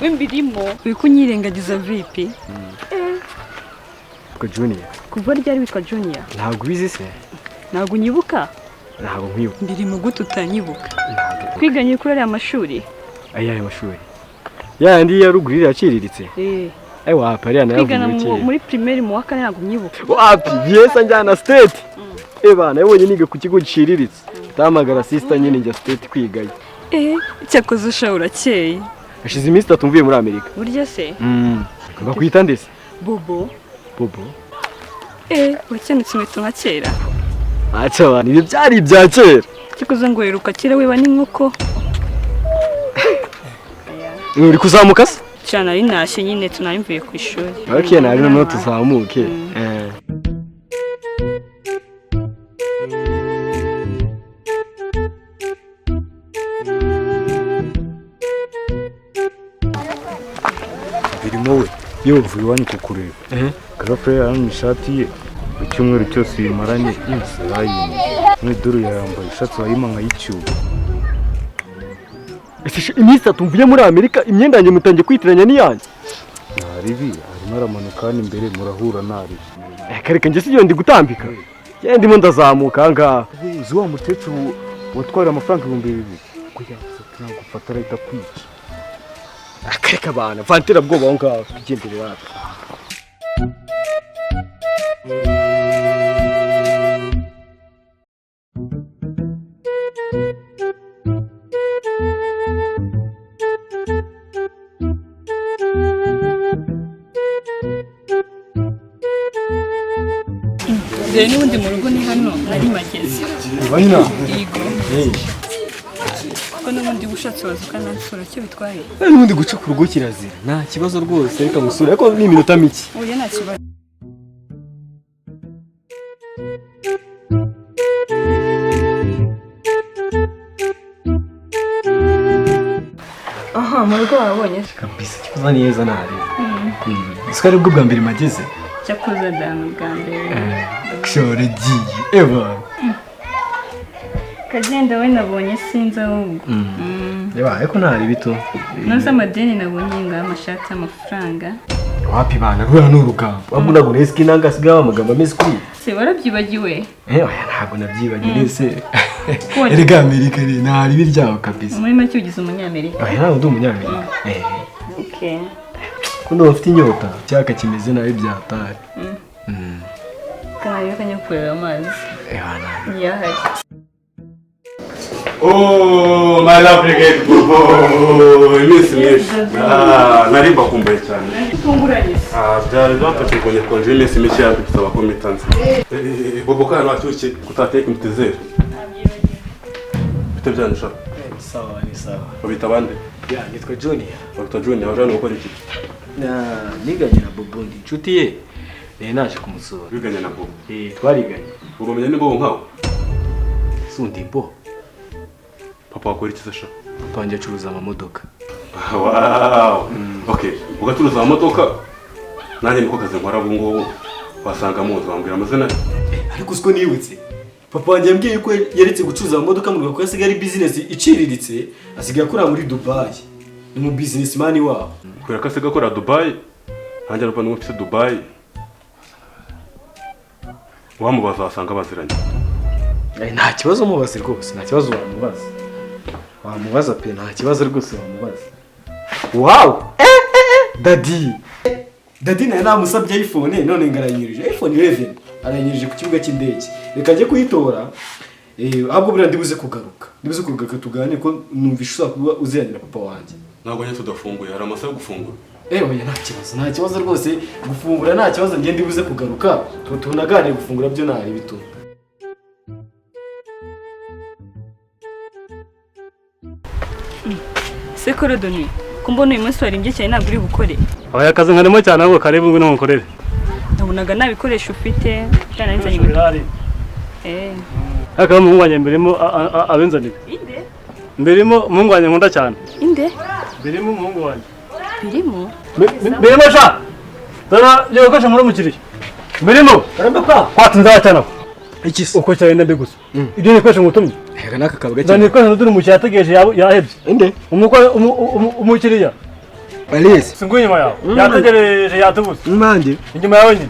W'imbirimo uri kunyirengagiza vipi? Witwa Junior. Kuva ryari witwa Junior? Ntabwo ubizi se? Ntabwo unyibuka? Ntabwo nkwibuka. Mbirimo gute utanyibuka? Twiganye kuri ariya mashuri. Ayahe mashuri? Yandi ya ruguru iraciriritse. Eh. Wapi ariya nayo Twigana muri primaire mu wa kane, ntabwo unyibuka. Wapi yesa njyana state. Eba nabonye niga ku kigo giciriritse. Tamagara sister nyine njya state kwigayo. Cyakoze usha urakeye. Hashize iminsi 3 mvuye muri Amerika. Burya se? Bakwita ndese? Bobo. Bobo. Wakenutse inkweto nka kera. Acha abantu ibyo byari ibya kera. Cyakoze ngo heruka kera wiba n'inkoko. Uri kuzamuka se? Cyane ari nashye nyine tunari mvuye ku ishuri. Okay, nari no tuzamuke. Birimo we Yo, uvuye iwanyu kukureba. Garafure yaramye ishati ye icyumweru cyose yimaranye yarayimye. None dore yambaye ishati wayima nkayicyuba. Ese iminsi 3 mvuye muri Amerika imyenda yanjye mutangiye kwitiranya n'iyanjye? Ntaribi arimo aramanuka hano imbere murahura ntaribi. Kareka njye siyo ndi gutambika. Njye ndimo ndazamuka aha ngaha. Uzi wa mukecuru watwara amafaranga 2000 ko yavuze ati nagufata arahita kwica. Akareka abana vantera bwoba aho ngaho tugendere wapi. Dore n'ubundi mu rugo ni hano nari mageze. Banyina. Yego. Kuko n'ubundi ushatse waza ukanansura cyo bitwaye. N'ubundi guca ku rugo kirazira. Nta kibazo rwose reka musura ariko ni iminota mike. Oya nta kibazo. Aha mu rugo wabonye se? Kabisa kibazo neza nari. Ese ari bwo bwa mbere mageze? Cyakoze dano bwa mbere. Kshore giye. Eba. Kagenda we nabonye sinzi ahubwo. Eba ariko ntari bito. Noza amadeni nabonye ngo amashati amafaranga. Wapi bana rura n'urugamba. Wabwo ntabwo nesi kinanga asigaye amagambo ameze kuri. Se warabyibagiwe? Oya ntabwo nabyibagiwe se. Erega Amerika ni ntari biryaho kabisa. Muri make ugize umunyamerika. Oya ntabwo ndi umunyamerika. Okay. Kundo bafite inyota cyaka kimeze nabi byatari. Kana kanya kureba amazi. Bana. Yahari. Oh, my lovely girl. Oh, iminsi myinshi. Nari mbakumbuye cyane. Tunguranye. Byari byamfashe ngo nkonje iminsi mike yadusaba ko mitanze. Bobo kana wacyushye kutateka imutezere. Bite byanyu? Sawa ni sawa. Babita bande? Ya, nitwa Junior. Babita Junior, waje gukora iki? Na niganye na Bobo ndi inshuti ye. Nari naje kumusura. Wiganye na Bobo? Twariganye. Bobo menya ni Bobo nkawe? Sundi Bobo. Papa wakora iki se sha? Papa wanjye acuruza amamodoka. Wow. Okay, ugacuruza amamodoka? Nanjye niko kazi nkora ubu ngubu. Wasanga muzi wambwira amazina. Ariko usiko nibutse. Papa wanjye yambwiye ko yaretse gucuruza amamodoka mu Rwanda kuko asigaye ari business iciriritse, asigaye akora muri Dubai. Ni mu businessman wabo. Kubera ko asigaye akora Dubai, nanjye ariko n'ubu mfite Dubai. Wamubaza wasanga baziranye. Nta kibazo mubaze rwose, nta kibazo wamubaza. Wamubaza pe, nta kibazo rwose wamubaza. Wow! Daddy! Daddy naye namusabye iPhone none ngaranyirije iPhone 11 aranyirije ku kibuga cy'indege. Reka njye kuyitora. Ahubwo buriya ndibuze kugaruka. Ndibuze kugaruka tuganire ko numvisha ushobora kuba uziranye na papa wanjye. Ntabwo njye tudafunguye, hari amasaha yo gufungura. Oya, nta kibazo, nta kibazo rwose, gufungura nta kibazo, njye ndibuze kugaruka tunaganire, gufungura byo ntari bitu. Se Korodoni, ko mbona uyu munsi warimbye cyane, ntabwo uri bukore? Abaye akazi nkarimo cyane, ahubwo karibu ngwino nkukorere. Nabonaga nta bikoresho ufite cyane, nzanye inkweto. Birahari. Ariko umuhungu wanjye mbirimo abinzanira. Inde? Mbirimo umuhungu wanjye nkunda cyane. Inde? Mbirimo umuhungu wanjye. Birimo? Mbirimo sha! Dore ibyo bikoresho muri umukiriya. Mbirimo! Karamba kwa. Kwatinze cyane aho. Iki se? Uko cyane mbi gusa. Ibyo ni ibikoresho ngutumye. Ega naka kabwa Nzana ibikoresho dore umukiriya ategereje yahebye. Inde? Umukiriya. Alice. Singuye inyuma yawe. Yategereje yatubuze. Impande. Inyuma yawe nyine.